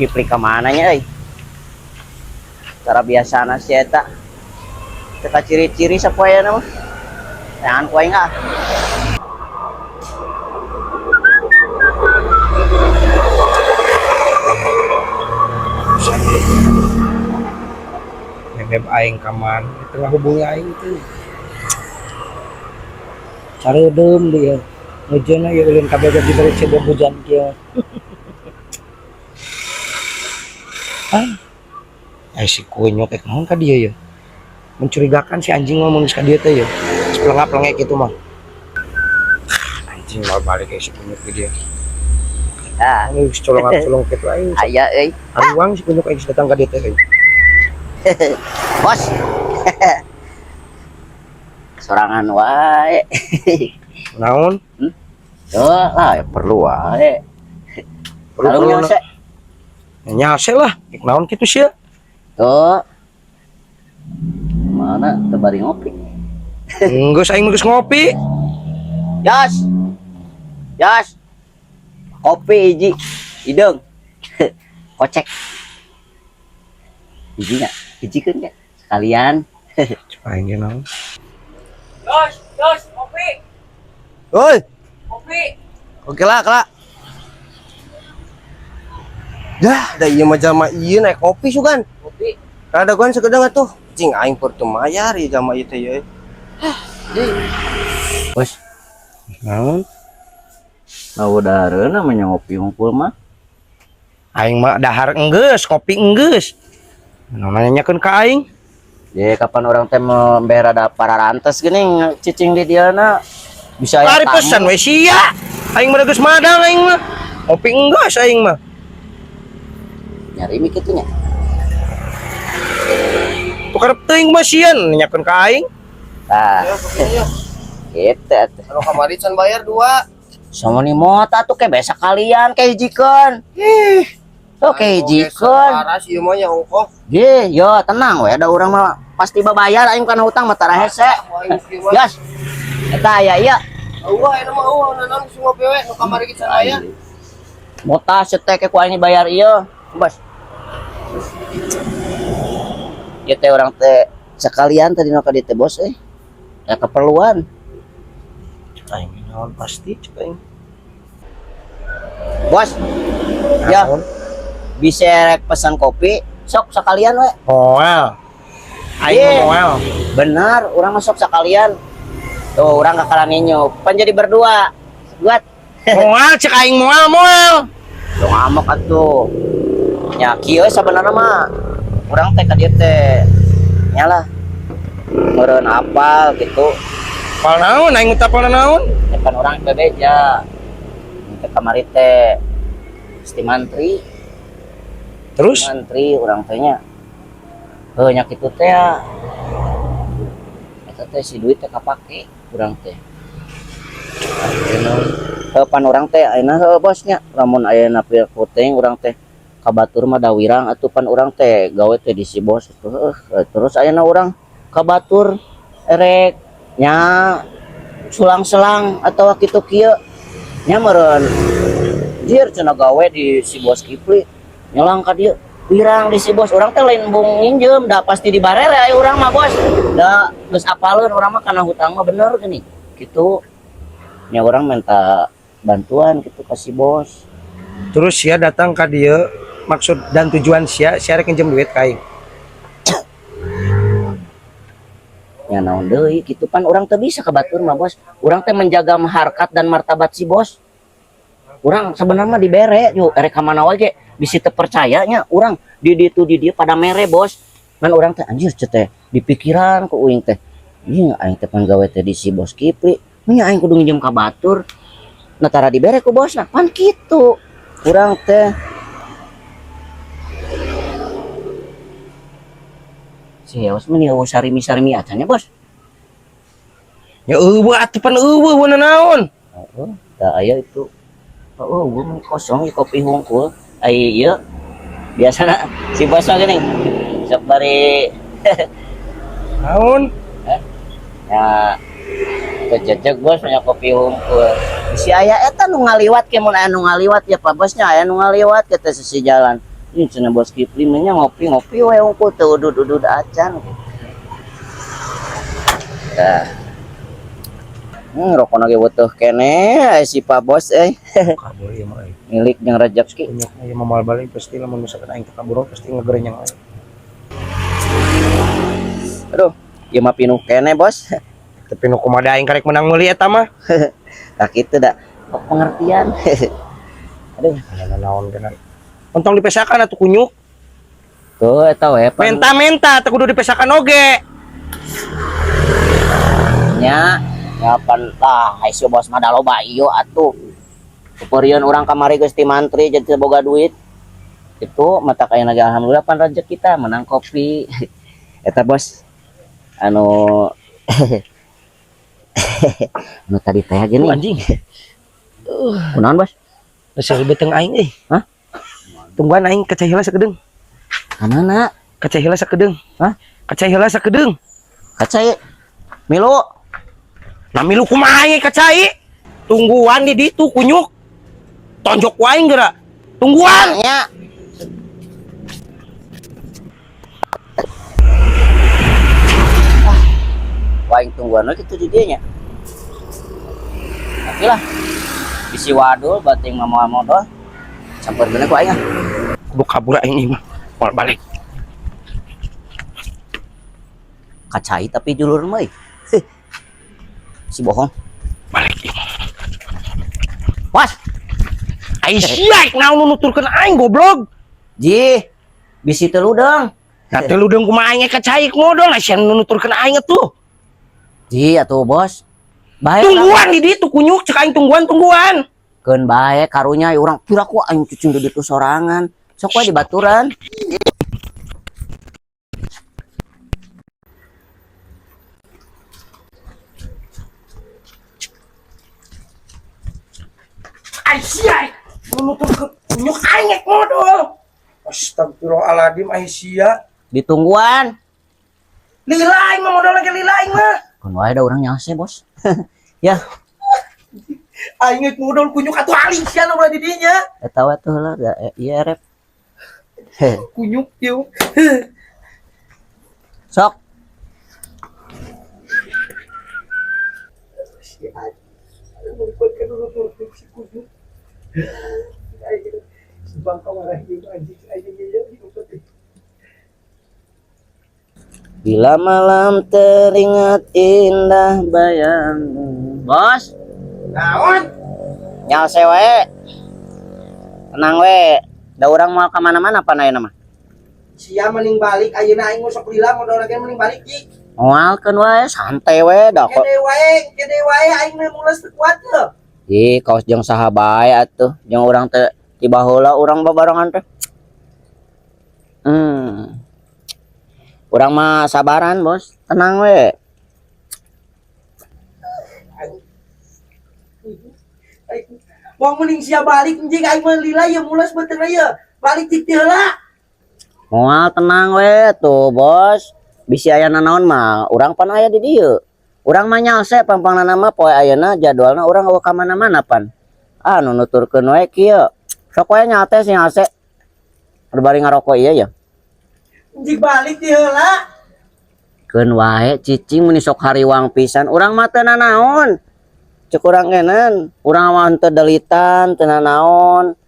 Kipli ka mana nya euy? Cara biasana si eta. Teu ciri-ciri sapoeana mah. Jangan ku aing ah. Bebeb aing ka mana tengah hubungi aing tuh. Careudem dia. Ngejeuna ieu ulin ka bebeb diberi cebok hujan kieu. Ah. Eh, si kunyuk ek naon ka dieu ye? Mencurigakan si anjing mah mun geus ka dieu teh ye. Geus pelengap-pelengek kitu mah. Anjing mau balik si kunyuk ke dia. Ah, Geus colongap-colong kitu aing. Aya euy. Aruang si kunyuk aing datang ka dieu teh euy. Bos. Sorangan wae. Naon? Tuh lah, ya perlu wae. Perlu Kalung perlu nyose. Nyase lah, ek naon kitu sia? Tuh. Mana teu bari ngopi? Geus, aing geus ngopi. Yos. Yos. Kopi hiji. Hideung. Kocek. Hiji nya, hijikeun nya. Sekalian. Cek aing ge naon? Yos, Yos, kopi. Oi, Kopi. Oke lah, kelak. Dah, da ieu mah jalma ieu naik kopi sugan. Kopi. Rada guan sakedeng atuh. Cing aing pur teu mayar ieu jalma ieu teh ieu. Bos, Naon? Mau dareun namanya ngopi hungkul mah. Aing mah dahar enggeus, kopi enggeus. Naon nanyakeun ka aing? Ya kapan orang teh mau bera da pararantes geuning cicing di dieu na. Bisa aya Lari tamu. Pesan we sia. Aing mah geus madang aing mah. Kopi enggeus aing mah. Nyari mi kitu nya. Tukar teuing mah sieun nanyakeun ka aing. Tah, Yo, kopinya yo. Gitu atuh. Anu kamari can bayar dua. Sama nih mota tuh kayak biasa kalian kayak hijikeun. Ih, Tuh kayak hijikeun. Aras ieu mah nya ongkoh. Ye, yo tenang we, ada urang mah pasti babayar aing kana hutang mah tara hese. Aing kieu mah. Yos. Eta aya ieu. Eueuh ayeuna mah eueuh naon geus ngopi we nu kamari ge can aya. Mota setek ku aing bayar ieu. Bos. Ieu teh urang teh sekalian tadi nu ka dieu teh bos euy. Ya keperluan. Cek aing naon pasti cek aing. Bos. Ya, Naon? Bisa rek pesan kopi, sok sekalian we. Moal. Aing Ye. mah moal. Benar, urang masuk sekalian. Tuh, urang kakalan ninyo. Pan jadi berdua. Buat Moal cek aing, moal moal. Lo ngamuk atuh. Nya kieu sabenerna mah. Urang teh ka dieu teh. Nyalah. Meureun apal gitu. Apal naon? Aing mah apal naon? Ya kan urang bebeja. Teh kamari teh Sti mantri, Terus mantri urang teh nya. Heuh nya kitu teh ya. Eta teh si duit teh kapake urang teh. Heuh pan urang teh ayeuna heuh bosnya, lamun ayeuna pil kuting urang teh ka batur mah da wirang atuh, pan urang teh gawe teh di si bos atuh heuh. Terus ayeuna urang ka batur erek nya sulang-selang atau kitu kieu nya meureun jir cenah gawe di si bos Kipli nyelang ka dieu wirang di si bos. Urang teh lain bung nginjem, da pasti dibarere aya urang mah bos, da geus apaleun urang mah kana hutang mah bener gini gitu nya. Urang minta bantuan gitu ke si bos. Terus sia datang ka dieu, maksud dan tujuan sia, sia rek nginjem duit ka aing? Ya naon deui gitu, pan urang teu bisa ka batur mah bos. Urang teh menjaga harkat dan martabat si bos. Urang sebenarnya dibere yuk erek ka mana wae ge bisi teu percaya nya urang di ditu di dieu pada mere bos. Ngan urang teh anjir ceu teh di pikiran ku uing teh, ieu aing teh pan gawe teh di si bos Kipli nya, aing kudu nginjem ka batur nah tara dibere ku bosna pan kitu urang teh. Si Eos mah nih sarimi-sarimi acan nya bos. Ya eueuh atuh, pan eueuh beuneu naon? Heeh, da aya itu. Oh, gua mah kosong ya kopi hungkul. Ai ieu biasana si bos mah geuning. Sok bari Naon? Hah? Ya kejejeg bos punya kopi hungkul. Si aya eta nu ngaliwat ke, mun aya nu ngaliwat ya Pak Bosnya, aya nu ngaliwat ke teh sisi jalan. Ini cenah bos Kipli mah nya ngopi-ngopi we unggul teu udud-udud acan. Tah. Rokona ge weteuh keneh aya si Pak Bos euy. Kabur ieu mah euy. Milik jeung rejeki. Kunyuk ieu mah moal balik pasti lamun misalkan aing teu kabur pasti ngegerenyang aing. Aduh, ieu mah pinuh keneh bos. Tapi nu kumaha aing karek menang meuli eta mah. Tah kitu da. Kok pengertian. Aduh, Aya naon kana. Ontong dipesakan atuh kunyuk. Tuh eta we pan. Menta-menta teu kudu dipesakan oge. Nya, ya pan tah ai si bos mah da loba ieu atuh. Peperian urang kamari geus ti mantri jadi teu boga duit. Itu mata kayana ge alhamdulillah pan rezeki kita menang kopi. Eta bos anu anu tadi teh gini. Anjing. Kunaon bos? Geus beteng aing euy. Hah? Tungguan aing kacai heula sakedeung. Kamana? Kacai heula sakedeung. Hah? Kacai heula sakedeung. Kacai milu. Nah milu kumaha aing kacai? Tungguan di ditu kunyuk. Tonjok ku aing geura. Tungguan. Nya. Ah, waing tungguan we kitu di dieu nya. Tapi lah bisi wadul bating mah moal modal. Sampeurkeun ku aing ah. Kudu kabur aing ieu mah. Moal balik. Kacai tapi julur mah euy. Si bohong. Balik ieu mah. Was. Ai sia naon nu nuturkeun aing goblok. Ji, bisi teu ludeung. Nah teu ludeung kumaha aing kacai modal sia nu nuturkeun aing atuh. Ji atuh bos. Bae Tungguan di ditu kunyuk cek aing tungguan tungguan. Keun bae karunya urang piraku aing cucing di ditu sorangan. Sok wae dibaturan. Ai sia nu nuturkeun kunyuk aing ek modal. Astagfirullahaladzim ai sia. Ditungguan. Lila aing mah modal lagi lila aing mah. Keun wae da urang nyase bos. Ya. Aing ek modal kunyuk atuh aling sia nu di dinya. Eta we tuh heula da ieu rep. Kunyuk ieu. Sok. Si anjing. Ngumpulkeun nu nuturkeun si kunyuk. Aing si bangka marah ieu anjing aing ieu ngumpet. Bila malam teringat indah bayangmu. Bos, Naon? Nyalse wae. Tenang we. Da urang moal ka mana-mana pan ayeuna mah. Sia mending balik ayeuna aing sok lila modal lagi mending balik ji. Moalkeun wae santai we da kok. Kene wae aing mah mules teu kuat teu. Ih, kaos jeung saha bae atuh. Jeung urang teh ti baheula urang babarengan teh. Urang mah sabaran, Bos. Tenang we. Wong mending sia balik anjing aing mah lila ieu mules beuteung ieu. Balik cik ti heula. Moal tenang we tuh, Bos. Bisi aya nanaon mah urang pan aya di dieu. Urang mah nyalse pangpangna mah poe ayeuna jadwalna urang eueuh ka mana-mana pan. Ah nu nuturkeun we kieu. Sok we nyalte sing nyalse. Udah bari ngarokok ieu ya. Anjing balik ti heula. Keun wae cicing meni sok hariwang pisan. Urang mah teu nanaon. Cek urang geuneuh, urang mah teu delitan, teu nanaon.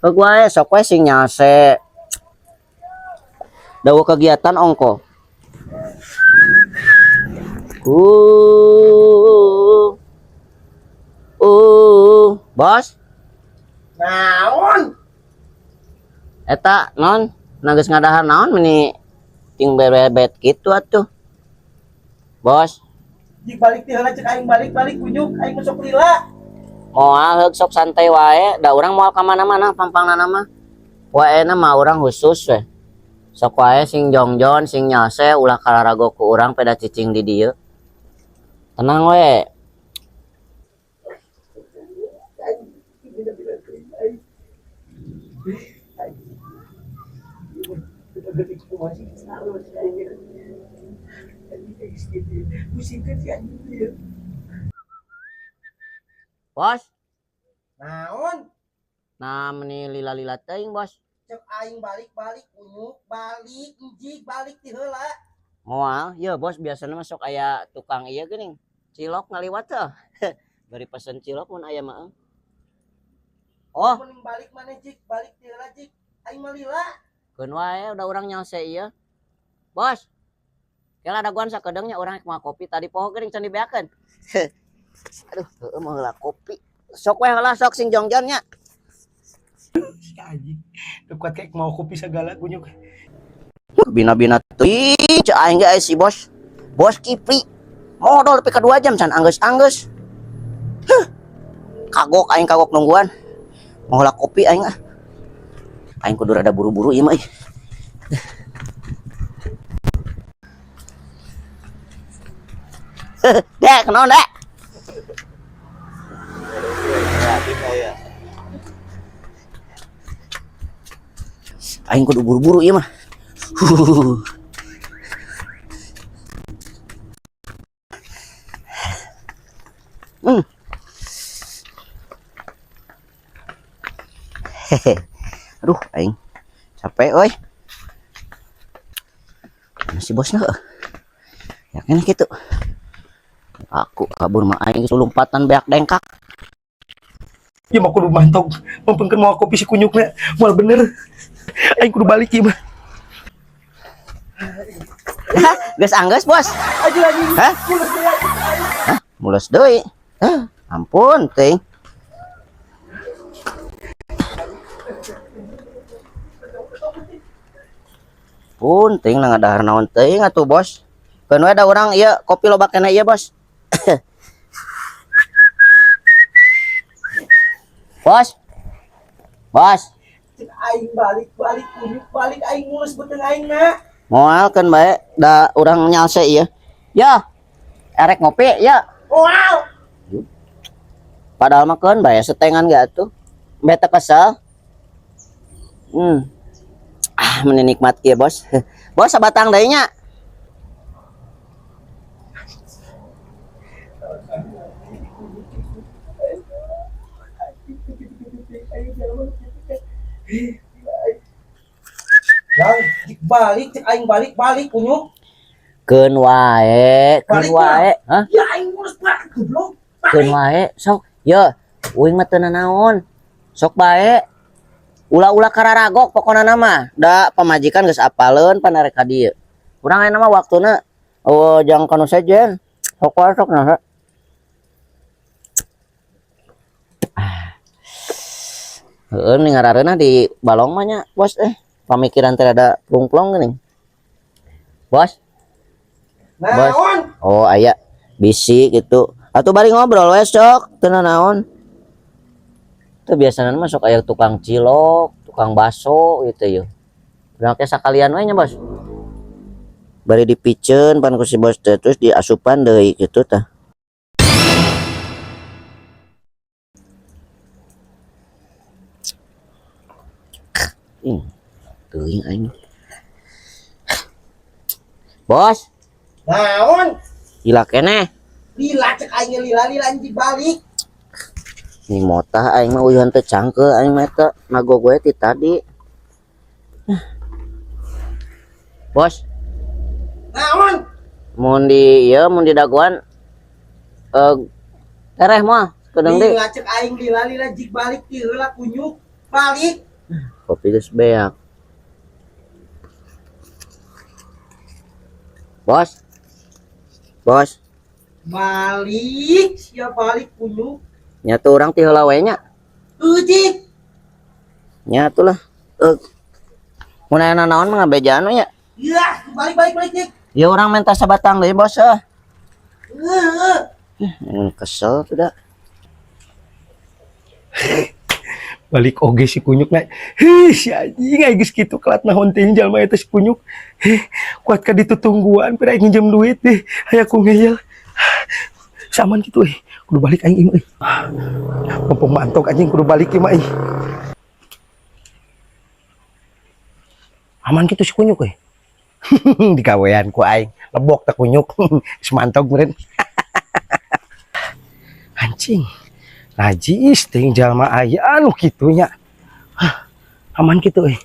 Keuk wae sok we sing nyalse. Dawa kegiatan ongko. Bos. Naon? Eta non, geus ngadahar naon meni ting bebet kitu atuh. Bos. Jik balik ti heula cek aing balik-balik kunyuk aing mah sok lila. Moal heug sok santai wae, da urang moal ka mana-mana pampangna mah. Waena mah urang khusus we. Sok wae sing jongjon, sing nyase ulah kalarago ku urang peda cicing di dieu. Tenang we. Bos. Naon? Nah, meni lila-lila teuing, Bos. Cek aing balik-balik, kunyuk, balik, jig, balik ti heula. Moal, ya bos, biasanya masuk aya tukang iya geuning. Cilok ngaliwat tuh. Bari pesen cilok mun aya mah. Oh, Mending balik mana jig, balik ti heula jig. Aing mah lila. Keun wae udah urang nyalse ieu. Bos. Kela dagoan sakedeung nya, urang rek mawa kopi tadi poho geuning can dibeakeun. Aduh, heueuh mau heula kopi. Sok we heula, sok sing jongjon nya. Si anjing. Teu kuat kayak mau kopi segala kunyuk. Bina-bina teuing cek aing ge aya si bos. Bos Kipli. Modal nepi ka 2 jam can anggeus-anggeus. Huh. Kagok aing, kagok nungguan. Mau heula kopi aing ah. Aing kudu rada buru-buru ieu mah ih. Dek, kunaon, Dek? Aing kudu buru-buru ieu mah. Huh. Hehe. Aduh, aing capek euy. Mana si bosnya heuh? Yakin gitu. Aku kabur mah aing geus lompatan beak dengkak. Ya mah kudu mantog, mempengkeun mawa kopi si kunyukna. Moal bener. Aing kudu balik ieu mah. Hah? Geus anggeus, Bos. Aja lagi. Hah? Hah? Mules deui. Hah? Ampun, teuing. Pun teuing lah ngadahar naon teuing atuh, Bos. Keun we da urang ieu kopi loba keneh ieu, Bos. Bos. Bos. Cek aing balik-balik kunyuk, balik aing mules beuteung aing na. Moal keun bae da urang nyalse ieu. Ya. Erek ngopi ya. Wow. Padahal mah keun bae setengan ge atuh. Beta kesel. Ah, meni nikmat ieu, Bos. Bos, sabatang deui nya. Yang balik cek aing balik balik kunyuk. Keun wae, keun Balik wae. Hah? Ya aing mules banget goblok. Keun wae, sok. Ye, uing mah teu nanaon. Sok bae. Ulah-ulah kararagok pokona mah. Da pamajikan geus apaleun pan arek ka dieu. Urang ayeuna mah waktuna oh jang kanu sejen. Sok wae sok nah. Ah. Heueuh ning ngarareunah di balong mah nya, Bos eh. Pamikiran teh rada plung-plong geuning. Bos. Bos. Naon? Oh, aya bisi gitu. Atuh bari ngobrol we sok, teu nanaon. Teu biasana mah sok aya tukang cilok, tukang baso gitu yeuh. Urang teh sakalian we nya, Bos. Bari dipiceun pan ku si bos teh terus diasupan deui kitu tah. Ih, teuing aing. Bos. Naon? Lila keneh. Lila cek aing lila lila anjing balik. Ni motah aing mah uyuhan teu cangkeul aing mah eta nagog we ti tadi. Bos. Naon? Mun di ieu mun di dagoan tereh mah kedeung deui. Lila cek aing lila lila jig balik ti heula kunyuk balik. Kopi geus beak. Bos. Bos. Balik, sia balik kunyuk. Nya tuh urang ti heula we nya. Ujik. Nya atuh lah. Mun aya nanaon mah ngabejaan we nya. Iya, balik balik balik jig. Ya urang minta sabatang deui, Bos eh. Heeh. Kesel tuh dah. Balik oge si kunyuk na. Hih, si anjing aing geus kitu kelat naon teh jalma eta si kunyuk. Hih, kuat ka ditutungguan pira aing nginjem duit deh. Aya ku ngeyel. Saman kitu euy. Kudu balik aing ieu euy. Mumpung mantok anjing kudu balik ieu mah euy. Aman kitu si kunyuk euy. Digawean ku aing, lebok teh kunyuk. Geus mantog meureun. Anjing. Najis teuing jalma aya anu kitu nya. Hah, aman kitu euy.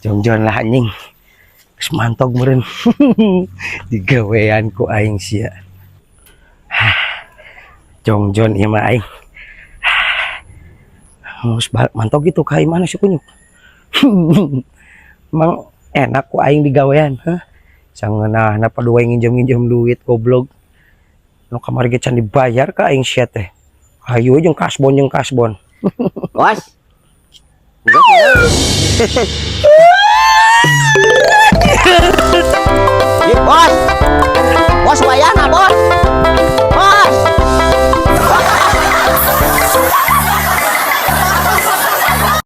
Jongjon lah, anjing. Geus mantog meureun. Digawean ku aing sia. Jongjon ieu mah aing. Geus mantog gitu ka mana si kunyuk. Emang enak ku aing digawean, hah? Sangeunahna padua nginjem-nginjem duit, goblok. Nu kamari ge can dibayar ka aing sia teh. Hayu jeung kasbon, jeung kasbon. Bos. Enggak.